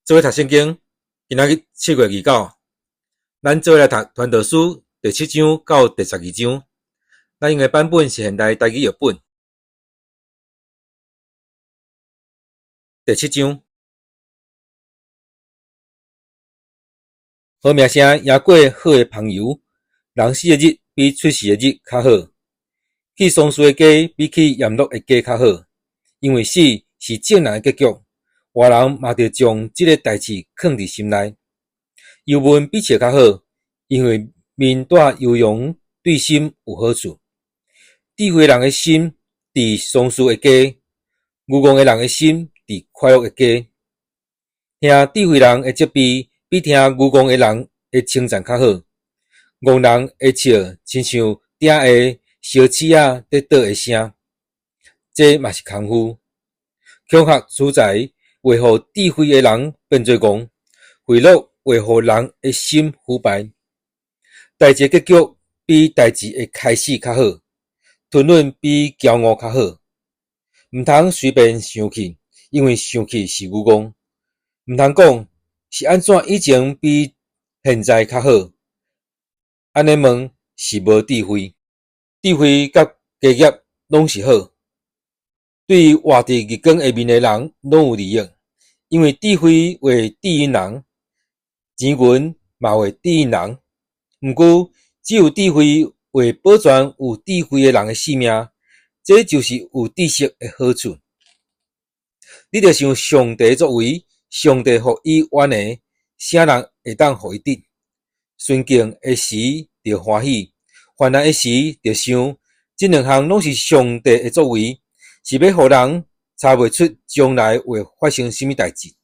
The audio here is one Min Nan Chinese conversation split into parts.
做伙讀聖經，今仔日7月29，咱做伙來讀《傳道書》第七章到第12章。咱用的版本是現代台語譯本。第七章，好名聲贏過好的芳油，人死的日比出世的日較好。去喪事的家比去宴樂的家較好，因為死是眾人的結局，活人嘛著將這个代誌囥佇心內。憂悶比笑較好，因為面帶憂容對心有好處。智慧人的心佇喪事的家，愚戇的人的心佇快樂的家。聽智慧人的責備，比聽愚戇的人的稱讚較好。戇人的笑，親像鼎下燒鼠仔佇倒的聲，這嘛是空虛。恐嚇取財會予智慧的人變做戇，賄賂會予人的心腐敗。代誌的結局比代誌的開始較好，吞忍比驕傲較好。毋通隨便生氣，因為生氣是愚戇。毋通講是按怎以前比現在較好，按呢問是無智慧。智慧佮家業攏是好，對活佇日光下面的人攏有利益，因為智慧會指引人，錢銀嘛會指引人。毋過，只有智慧會保全有智慧的人的性命，這就是有知識的好處。你著想上帝作為，上帝予伊冤的，啥人會當予伊得？順境的時著歡喜，患難的時著想，這兩項攏是上帝的作為，是欲予人猜袂出將來會發生啥物代誌。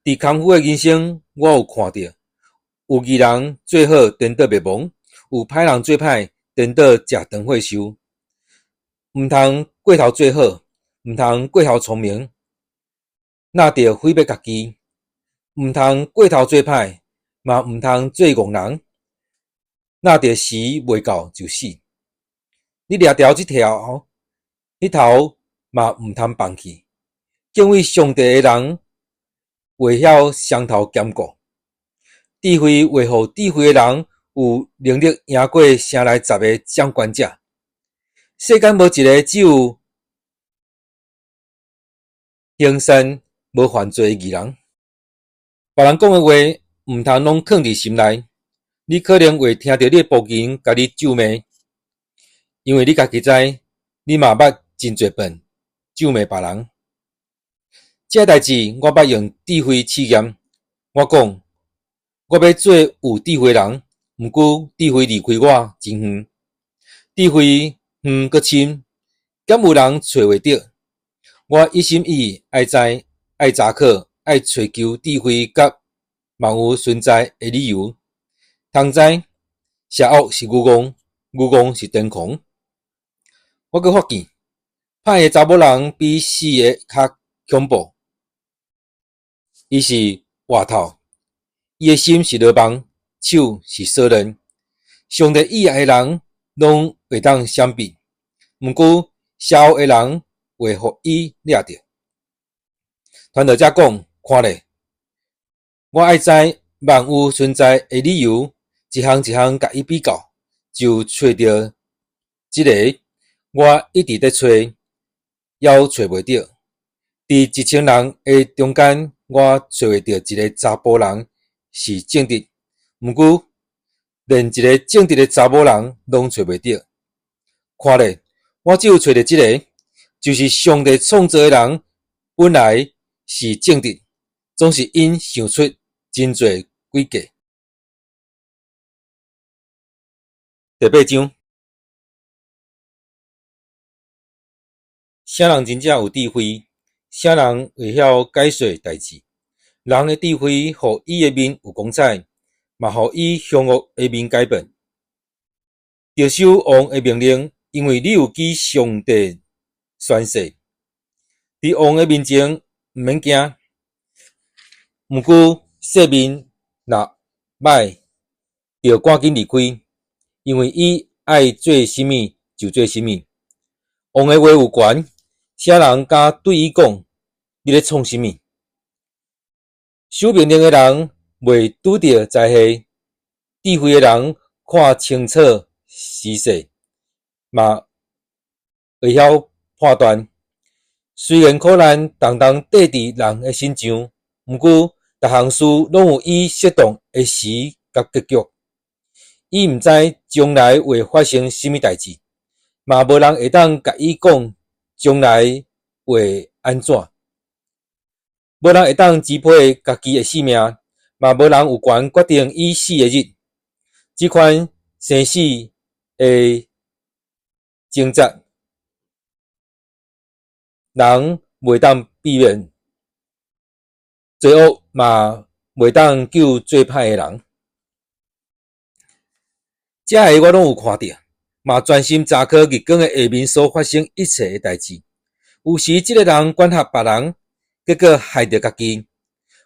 佇空虛的人生，我有看著，有義人做好顛倒滅亡，有歹人做歹顛倒食長歲壽。毋通過頭做好，毋通過頭聰明，若著毀滅家己；毋通過頭做歹，嘛毋通做戇人，若著時未到就死。你掠著這頭，彼頭嘛毋通放棄。敬畏上帝的人會曉雙頭兼顧，智慧會予智慧的人有能力贏過城內10个掌權者。世間無一个只有行善無犯罪的義人。別人講的話，毋通攏囥佇心內。你可能會聽著你的僕人共你咒罵，因為你家己知，你嘛捌真濟遍咒罵別人。這代誌我捌用智慧試驗，我講我欲做有智慧的人，毋過智慧離開我真遠，智慧遠閣深，敢有人揣會著？我一心一意愛知、愛查考、愛揣求智慧佮萬有存在的理由。通知邪惡是愚戇，愚戇是癲狂。我閣發現，歹的查某人比死的較恐怖。伊是活透，伊的心是羅網，手是鎖鏈。上帝以愛的人攏會當閃避，毋過邪惡的人會予伊掠著。傳道者講：看咧，我愛知萬有存在的理由，一項一項共伊比較，就揣著這个。我一直佇揣，猶揣袂著。佇1000人的中間，我揣袂著一个查埔人是正直，毋過連一个正直的查某人攏揣袂著。看咧，我只有揣著這个，就是上帝創造的人本來是正直，總是𪜶想出真濟詭計。第八章，啥人真正有智慧？啥人會曉解說代誌？人的智慧予伊的面有光彩，嘛予伊兇惡的面改變。著守王的命令，因為你有記上帝宣誓。佇王的面前毋免驚。毋過世面若歹，著趕緊離開，因為伊愛做啥物就做啥物。王的話有權，啥人敢對伊講，你咧創啥物？守命令的人袂拄著災禍，智慧的人看清楚時勢，嘛會曉判斷。雖然苦難重重綴佇人的身上，毋過逐項事攏有伊適當的時佮結局。伊毋知將來會發生啥物代誌，嘛無人會當共伊講將來會按怎。無人會當支配家己的性命，嘛無人有權決定伊死的日。這款生死的掙扎，人袂當避免，罪惡嘛袂當救做歹的人。這个我攏有看著，嘛專心查考日光的下面所發生一切的代誌。有時這个人管轄別人，結果害著家己。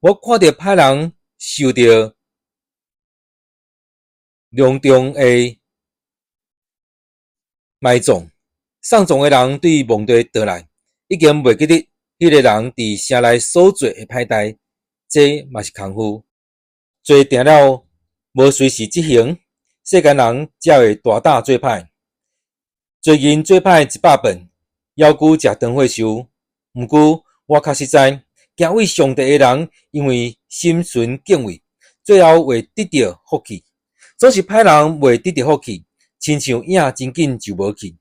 我看著歹人受著隆重的埋葬，喪葬的人對墓地轉來，已經袂記得彼个人佇城內所做的歹代，這嘛是空虛。做定了無隨時執行，世間人才會大膽做歹。做銀做歹100遍，猶閣食長歲壽。毋過我確實知，敬畏上帝的人，因為心存敬畏，最後會得著福氣。總是歹人袂得著福氣，親像影真緊就無去，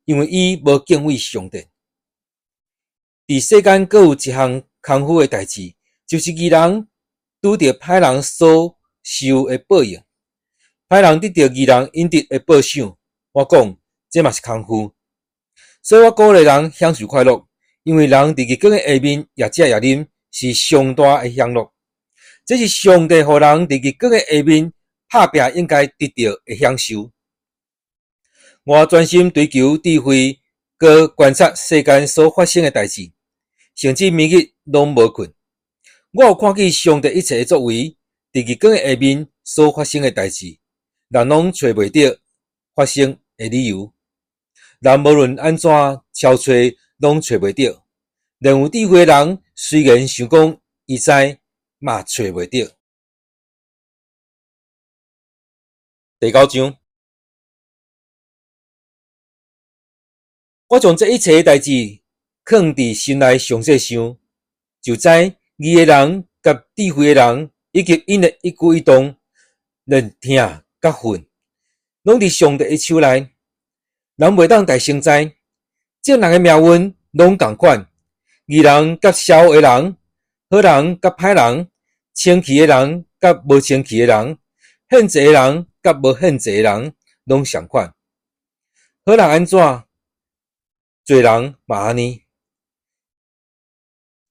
因為伊無敬畏上帝。佇世間閣有一項空虛的代誌，就是義人拄著歹人所受的報應，歹人得著義人應得的報賞。我講，這嘛是空虛。所以我鼓勵人享受快樂，因為人佇日光的下面也食也啉，是上大的享樂。這是上帝予人佇日光的下面拍拚應該得著的享受。我專心追求智慧，閣觀察世間所發生的代誌，甚至暝日攏無睏。我有看見上帝一切的作為，佇日光的下面所發生的代誌，人攏揣袂著發生的理由。人無論按怎搜揣，攏揣袂著。連有智慧的人，雖然想講伊知，嘛揣袂著。第九章，我將這一切的代誌囥佇心內詳細想，就知義的人佮智慧的人，以及𪜶的一舉一動，連疼佮恨，攏佇上帝的手內。人袂當代先知，眾人的命運攏仝款。義人佮邪惡的人，好人佮歹人，清氣的人佮無清氣的人，獻祭的人佮無獻祭的人，攏相款。好人按怎，罪人嘛按呢；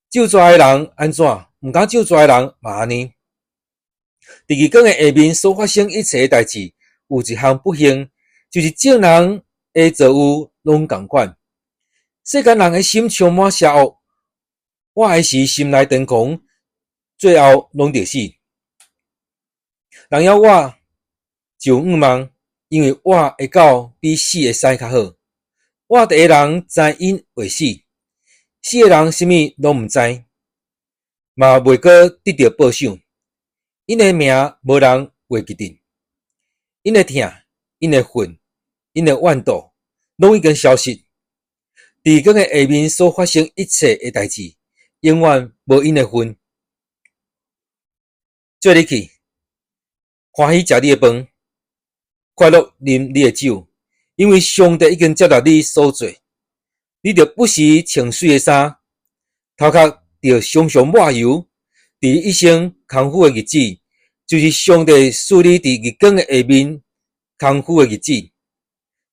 咒詛的人按怎，毋敢咒詛的人嘛按呢。佇日光的下面所發生一切的代誌，有一項不幸，就是眾人的造遇攏仝款。世間人的心充滿邪惡，活的時心內癲狂，最後攏著死。人枵我就有願望，因為活的狗比死的獅較好。活著的人知𪜶會死，死的人啥物攏毋知，嘛袂閣得著報賞。𪜶的名無人會記得，𪜶的疼，𪜶的恨，𪜶的怨妒，攏已經消失。佇日光的下面所發生一切的代誌，永遠無𪜶的份。做你去，歡喜食你的飯，快樂啉你的酒，因為上帝已經接納你所做。你著不時穿媠的衫，頭殼著常常抹油。佇你一生空虛的日子，就是上帝賜你佇日光的下面空虛的日子，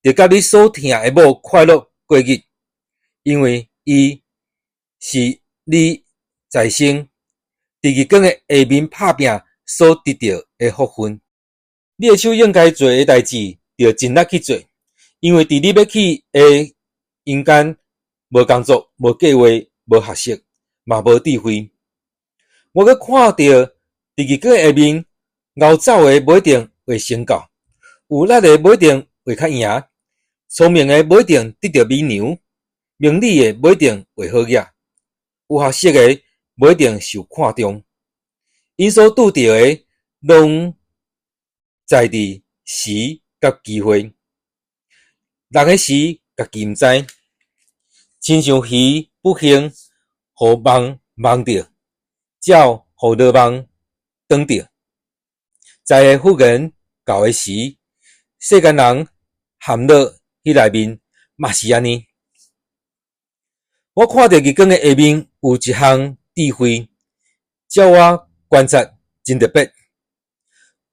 著佮你所疼的某快樂過日，因為伊是你在生佇日光的下面拍拚所得著的福分。你的手應該做的代誌，著盡力去做，因為佇你欲去的陰間，無工作、無計劃、無學識，嘛無智慧。我閣看著佇日光下面，𠢕走的無一定會成就，有力的無一定會較贏，聰明的無一定得著美娘，明理的無一定會好額，有學識的無一定受看重。𪜶所拄著的攏在佇時佮機會。人的時家己毋知，親像魚不幸予網網著，鳥予羅網擋著。災禍忽然到的時，世間人陷落彼內面嘛是按呢。我看著日光的下面有一項智慧，照我觀察真特別。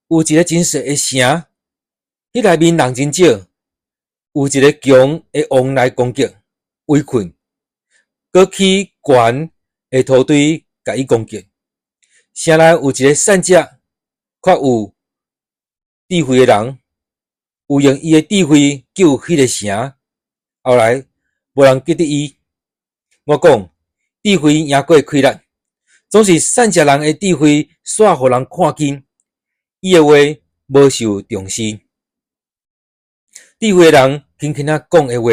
有一个真細的城，彼內面人真少。有一个強的王來攻擊、圍困，閣起懸的土堆共伊攻擊。城內有一个善者，較有智慧的人，有用伊的智慧救彼个城。後來無人記得伊。我講，智慧贏過氣力，總是善者人的智慧煞予人看輕，伊的話無受重視。智慧的人輕輕仔講的話，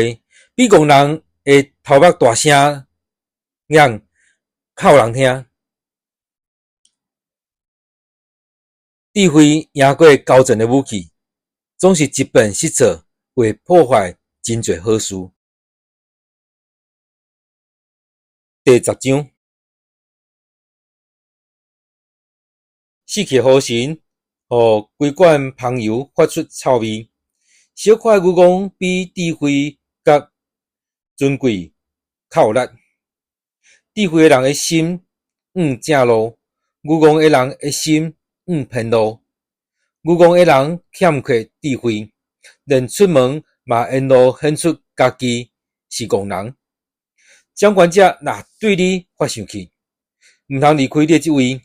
比戇人的頭目大聲嚷較有人聽。智慧贏過交戰的武器，總是一笨失錯，會破壞真濟好事。第十章，死去的雨神，予規罐香油發出臭味。小可的愚戇比智慧佮尊貴較有力。智慧的人的心向正路，愚戇的人的心向偏路。愚戇的人欠缺智慧，連出門嘛沿路顯出家己是戇人。掌權者若對你發生氣，毋通離開你的職位，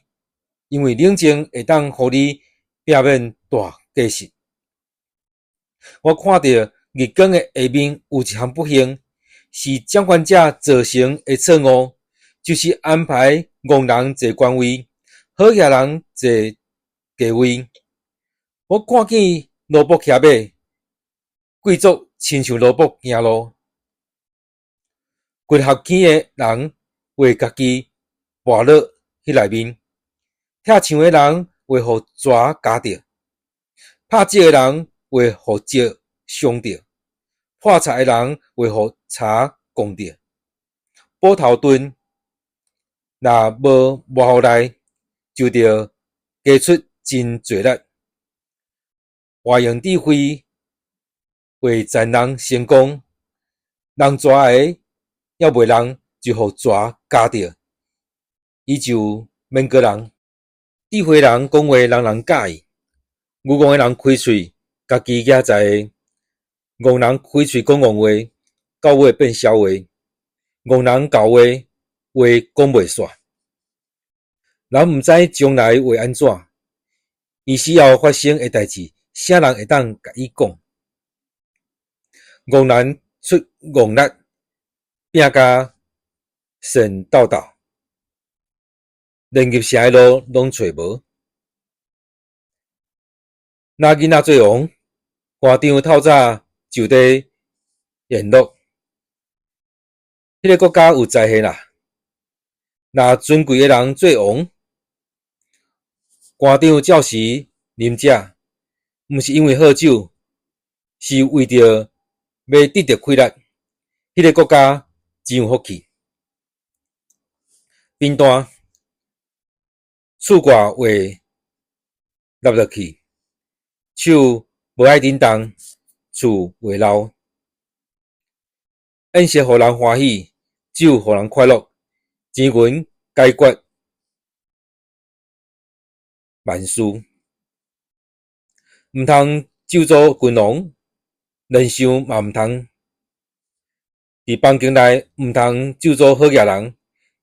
因為冷靜會當予你避免大過失。我看著日光的下面有一項不幸，是掌權者造成的錯誤，就是安排戇人坐官位，好額人坐低位。我看見奴僕騎馬，貴族親像奴僕行路，骨合起的人會家己跋落彼內面，拆牆的人會予蛇咬著，拍石的人會予石傷著，破柴的人會予柴摃著。斧頭鈍若無磨予利，就著加出真濟力。活用智慧會殘人成功，人蛇的猶袂人就予蛇咬著，伊就免閣人。智慧人講話，人人佮意；愚戇的人開喙，家己舉在。戇人開喙講戇話，到尾變痟話。戇人厚話，話講袂煞。人毋知將來會按怎，伊死後發生的代誌，啥人會當共伊講？戇人出戇力，拼甲神鬥鬥，連入城的路攏揣無。若囡仔做王，官長透早就佇宴樂，彼个國家有災禍啦。若尊貴的人做王，官長照時啉食，毋是因為好酒，是為著欲得著快樂。彼个國家真有福氣。扁擔厝蓋會落落去，手無愛振動，厝會漏。宴席予人歡喜，酒予人快樂，錢銀解決萬事。毋通咒詛君王，連想嘛毋通。佇房間內毋通咒詛好額人，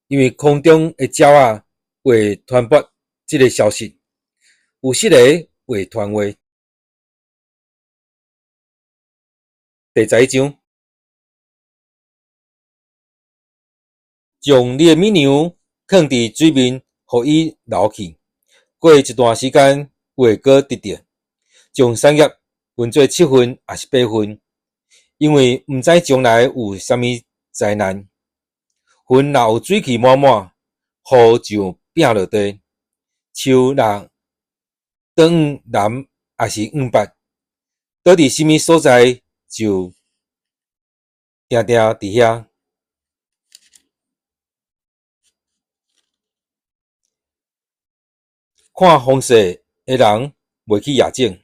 因為空中的鳥仔會傳播這个消息，有失的會傳話。第11章，將你的物娘囥佇水面，予伊流去。過一段時間，會閣得著。將產業分做七份，抑是八份，因為毋知將來有啥物災難。雲若有水氣滿滿，雨就摒落地。樹若轉往南抑是往北，倒佇啥物所在就定定佇遐。看風勢的人袂去野種，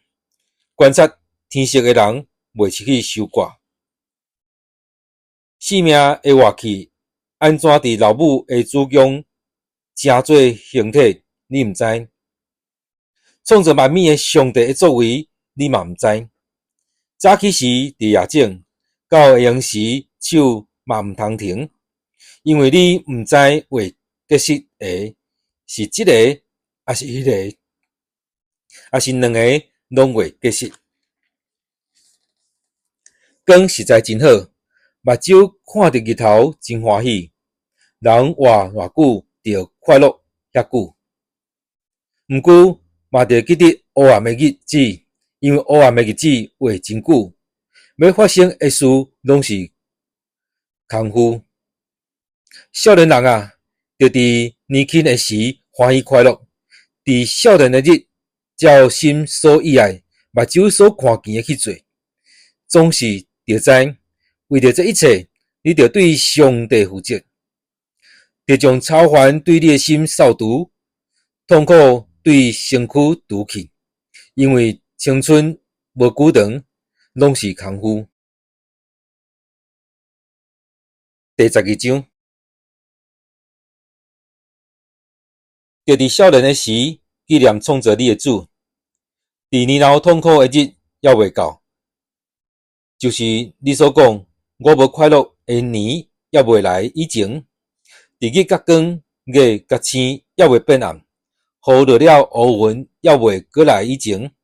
觀察天色的人袂去收割。性命的活去，按怎佇老母的子宮成做形體，你毋知；創造萬物的上帝的作為，你嘛毋知。早起時佇野種，到下昏時手嘛毋通停，因為你毋知會結實的是這個，抑是彼个，抑是兩個攏會結實。光實在真好，目睭看著日頭真歡喜。人活偌久，著快樂遐久。毋過嘛著記得黑暗的日子，因為黑暗的日子會真久，欲發生的事攏是空虛。少年人啊，著佇年輕的時歡喜快樂，佇少年的日，照心所意愛，目睭所看見的去做，總是著知，為著這一切，你著對上帝負責，著將操煩對你的心掃除，痛苦對身軀除去，因為青春無久長，攏是空虛。第12章，著佇少年的時紀念創造你的主，佇年老痛苦的日猶未到，就是你所講我無快樂的年猶未來以前，佇日佮光、月佮星猶未變暗，雨落了烏雲猶未閣來以前，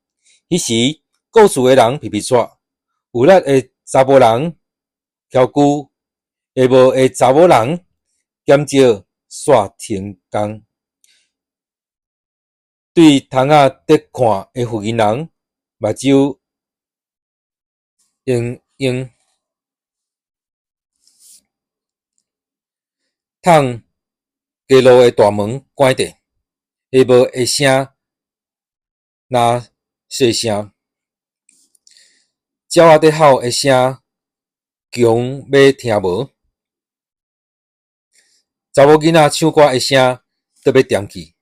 彼時顧厝的人皮皮掣，有力的查埔人蹺龜，下無的查某人減少煞停工。對窗仔佇看的婦人，目睭盈盈。桶街路的大門關著，下無的聲若細聲，鳥仔佇吼的聲強欲聽無。查某囡仔唱歌的聲倒欲恬去。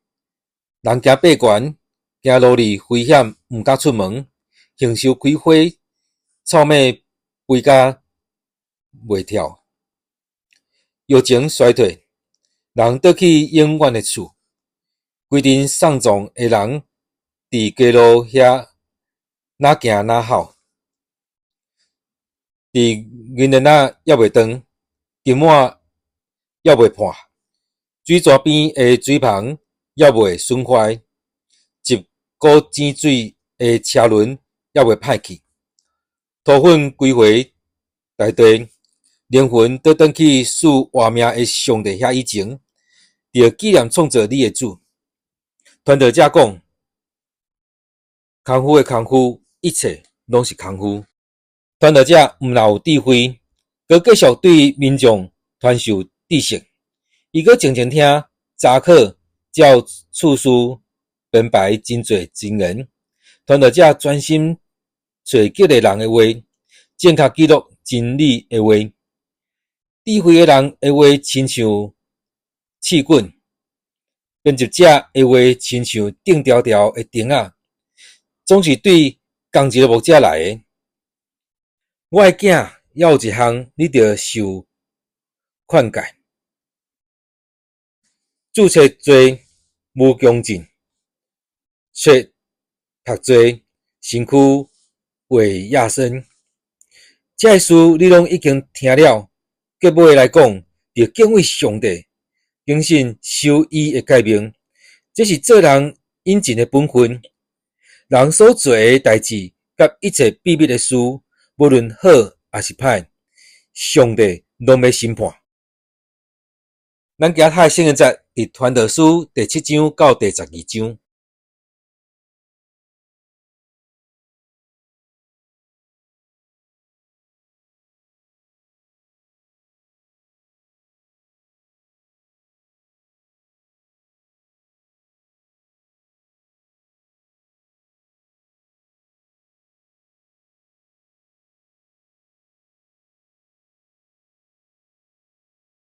人驚爬懸，驚路裡危險，毋敢出門。杏樹開花，草馬肥甲袂跳。藥情衰退，人倒去永遠的厝。規陣喪葬的人佇街路遐，若行若吼。佇銀鏈仔猶未斷，金碗猶未破，水泉邊的水棚猶未損壞，集古井水的車輪猶未歹去，塗糞歸回大地，靈魂倒轉去賜活命的上帝遐以前，著紀念創造你的主。傳道者講：空虛的空虛，一切攏是空虛。傳道者毋但有智慧，閣繼續對民眾傳授知識。伊閣靜靜聽，查考，照次序編排真濟箴言。傳道者專心揣激勵人的話，正確記錄真理的話。智慧的人的話親像刺棍，編輯者的話親像釘條條的釘仔，總是對仝一个牧者來的。我的囝，猶有一項你著受勸誡，注冊濟無強進，冊讀濟身軀會壓身。這个事你攏已經聽了，結尾來講，著敬畏上帝，謹慎守伊的誡命，這是做人應盡的本分。人所做的代誌佮一切秘密的事，無論好抑是歹，上帝攏欲審判。咱今仔讀的聖經節佇傳道書第7章到第12章。